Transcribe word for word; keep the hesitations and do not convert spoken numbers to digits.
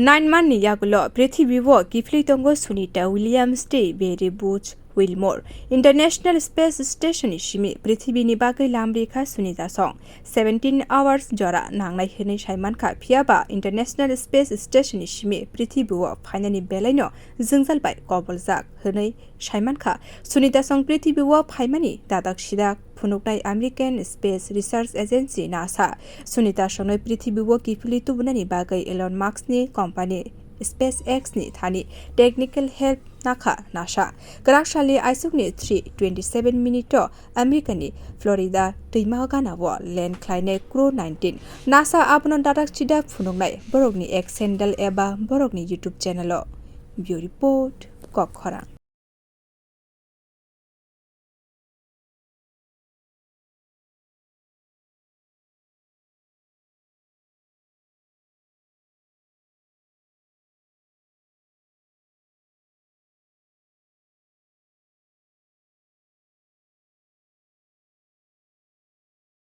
Nine month ni yagulo prithibi o kiphilwi tongo Sunita Williams tei Barry Butch Wilmore. International Space Station ni simi prithibi ni bagwi lam rikha Sunita song. Seventeen hours jora nangnai hwnwi saimankha, phiyaba International Space Station ni simi prithibi o phainani belaino jwngjal bai koboljak hwnwi saimankha. Sunita song prithibi o phaimani dadak sidak phunuknai American Space Research Agency NASA. Sunita songno prithibi o kiphilwi tubunani bagwi Elon Musk ni company SpaceX ni thani technical help nakha NASA. Kwrak salni aisukni three twenty seven minute o America ni Florida twima gana o land khlainai Crew nineteen. NASA abono dadak sidak phunuknai borokni X handle eba borokni YouTube channel o. Bureau Report, Kokkhorang.